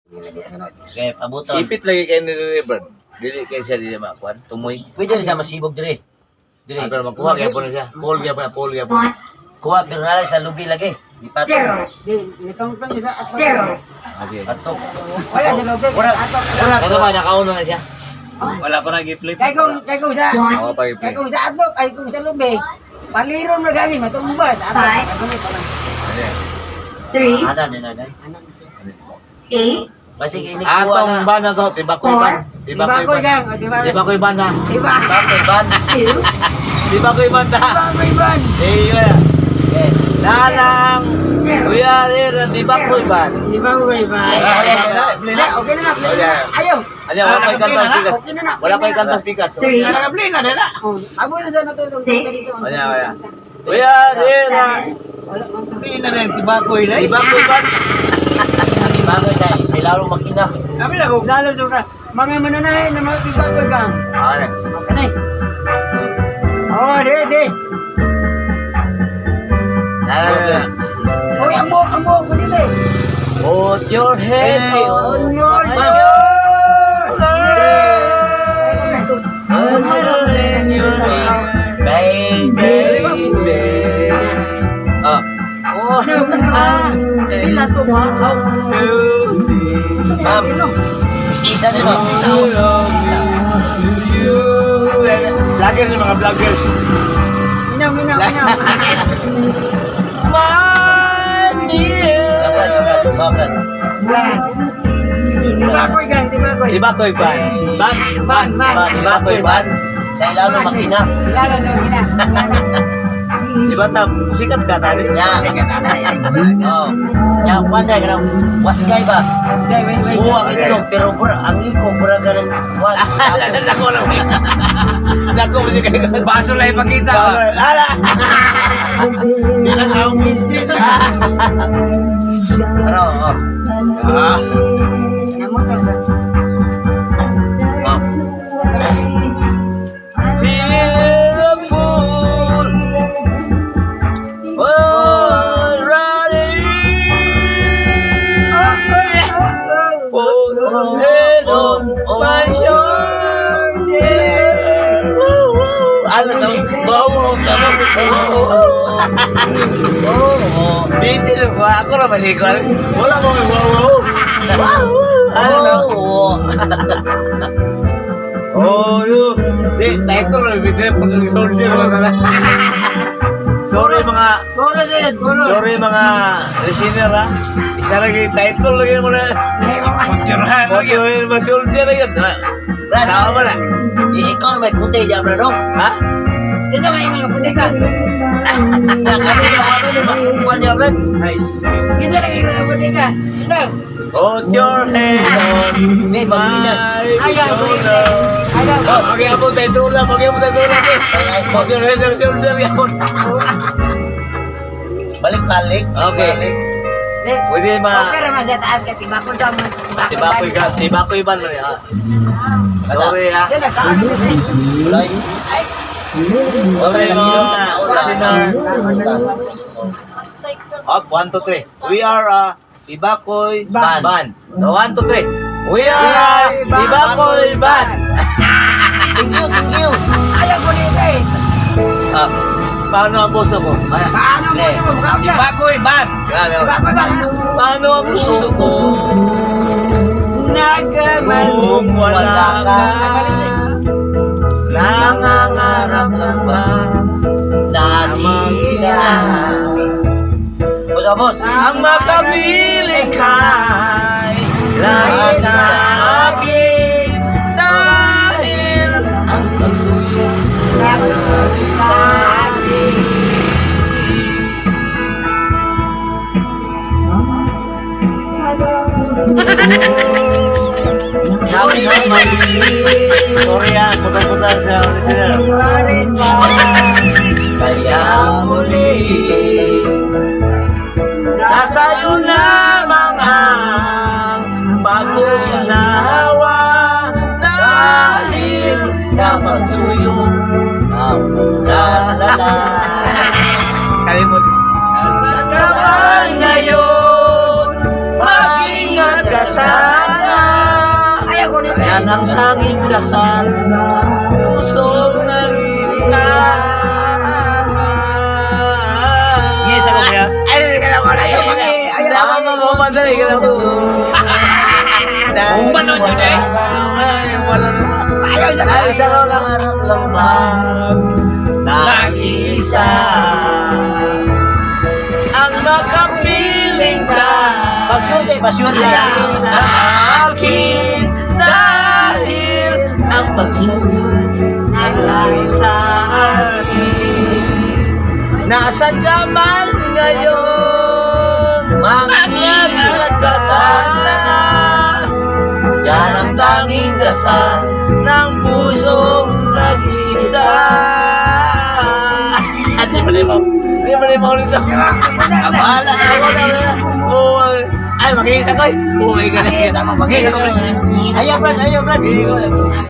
Okay, pabuton. Ipit lagi kay ni Brad. Dili kay siya dili makuan, tumoy. Pwede rin siya masibog dire. Dire. Ah, pero makuha kaya po na siya. Call kaya po na, call kaya po. Kuha pero na lang sa lubi lagi. Ipatong. Di, nitong isa at Okay. Ato. Wala sa loob. Wala. Wala. Kaso ba nakauno na siya? Wala pa nag-play. Kay kung sa Ako pa kay i-play. kung sa atbok, ay kung sa lubi. Paliron na gani matumba sa atbok. Ano pa lang. 3, Ana din na day. Anak siya. 8, Basig ini kuha Atong na. ban na to, tibakoy ban. Tibakoy Tibakoy ban. gang, o, tibakoy. Tibakoy ban na. Diba? Bakit ban? 2, Tibakoy ban na. Tibakoy ban. Eh, yun. Okay. Lalang. We are here, tibakoy ban. Tibakoy ban. Play Na, okay na na, play na. Ayaw. Ano, wala pa Ah, kantas pikas. Okay na na. Wala pa kantas pikas. 3, Naka-play na nila. Oh, abot na sana to itong kanta dito. Ano, wala. We are here. Wala man. Play na rin, tibakoy na. Tibakoy ban. Bago sa sa lalo makina. Kami na ko. Lalo sa mga mananahin na mga tibakoy gang. Ano? Okay na. Eh. Oh, di, di. Lala. Uy, ang buhok ko dito eh. Put your head Hey, on On your shoulder. Baby. Ah. Oh, Sila to ba? Ma'am. Mistisa din ma'am. Mistisa. Vloggers yung mga vloggers. Inaw, inaw, inaw. My Brad, dear. Brad, Brad. Brad. Tibakoy gang, tibakoy. Tibakoy ban. Ban, Ban, ban. ban. Tibakoy ban. Sa ilalo makina. Lalo sa makina. Di ba ta sikat ka tani? Ya. Sikat ana ay. Oh. Ya, kwan day kanang waskay ba? Wait, wait, wait. Buwa ang itlog pero bura ang iko bura ka ng kwan. Nako lang. Nako mo siya kayo. Baso lang ipakita. Ala. Bilang ang street. Ano? Oh. Ah. Namotor ba? Oh. Feel a fool. Oh, running. Oh, oh, oh, oh. Put your head on my shoulder. Woo, woo. Ano to? Wow, tama. Wow, Oh. Bitin ko. Ako naman ikaw. Wala mo may wow, wow. Wow, wow. Ano to? Oh. Oh, no. Di, title na bitin. Pag soldier mo na. Sorry mga Solo siya, solo. Sorry mga listener ha. Isa lagi title lagi mo na. Soldierahan lagi. Motivahin ba soldier na yun? Brad. Sama mo na. Ikaw na may puti diyan bro, no? Ha? Kinsa may ingon nga puti ka? Ya, kami na kami na makukuha niya, Brad. Nice. Kinsa nang ingon nga puti ka? Sino? Put your head on May pamilinas. my Ayaw, shoulder. Ayaw. Oh, okay, ako tayo tulak. Okay, ako tayo tulak. Put your head on shoulder. Yun. Balik-balik. Okay. Balik. Di. Pwede ma... Okay ra man siya taas kay tibakoy ka man. Tibakoy ka. Tibakoy ban man ha. Sorry ha. Di na kaon ko siya. Ulay. Ay. Sorry mga listener. Up, 1, 2, 3. We are Tibakoy Ban. Ban. No, 1, 2, 3. We are Tibakoy Ban. Thank you, thank you. Ayaw ko nito eh. Ah, paano ang puso ko? Kaya, Paano mo mo kaon na? Tibakoy ban. Ano? Tibakoy ban. Paano ang puso ko? Nagaman. Kung wala ka, nangangarap lang ba? Nag-iisa. Boss, oh, boss. Ang makapiling kay lagi sa akin dahil ang pagsuyo Sa akin. Sorry ah, putol-putol sa listener. Parin ba? Kaya muli, nasa iyo lamang ang pag-unawa dahil sa pagsuyo. La, la, la. Kalimot. At naman ngayon, mag-ingat ka sa Yan ang tanging dasal, pusong nag-iisa. Yes, ako kaya. Ay, hindi ka na wala. Ayaw, ayaw. Tama mo, madali ka na po. Umanon yun eh. Ayaw na. Ay, isa raw lang. Harap lang ba? Nag-iisa. Ang makapiling ka. Pasyurte, pasyurte. Ay sa akin dahil ang pag-ibig ay sa akin. Nasaan ka man ngayon, mag-ingat ka sana. Yan ang tanging dasal ng pusong nag-iisa. At di ba mo? Di ba mo nito? Bahala na. Oo. Ay, mag-iisa ko eh. Uy, ganun. Mag-iisa mo, mag-iisa mo. Ayaw, Brad, ayaw, Brad.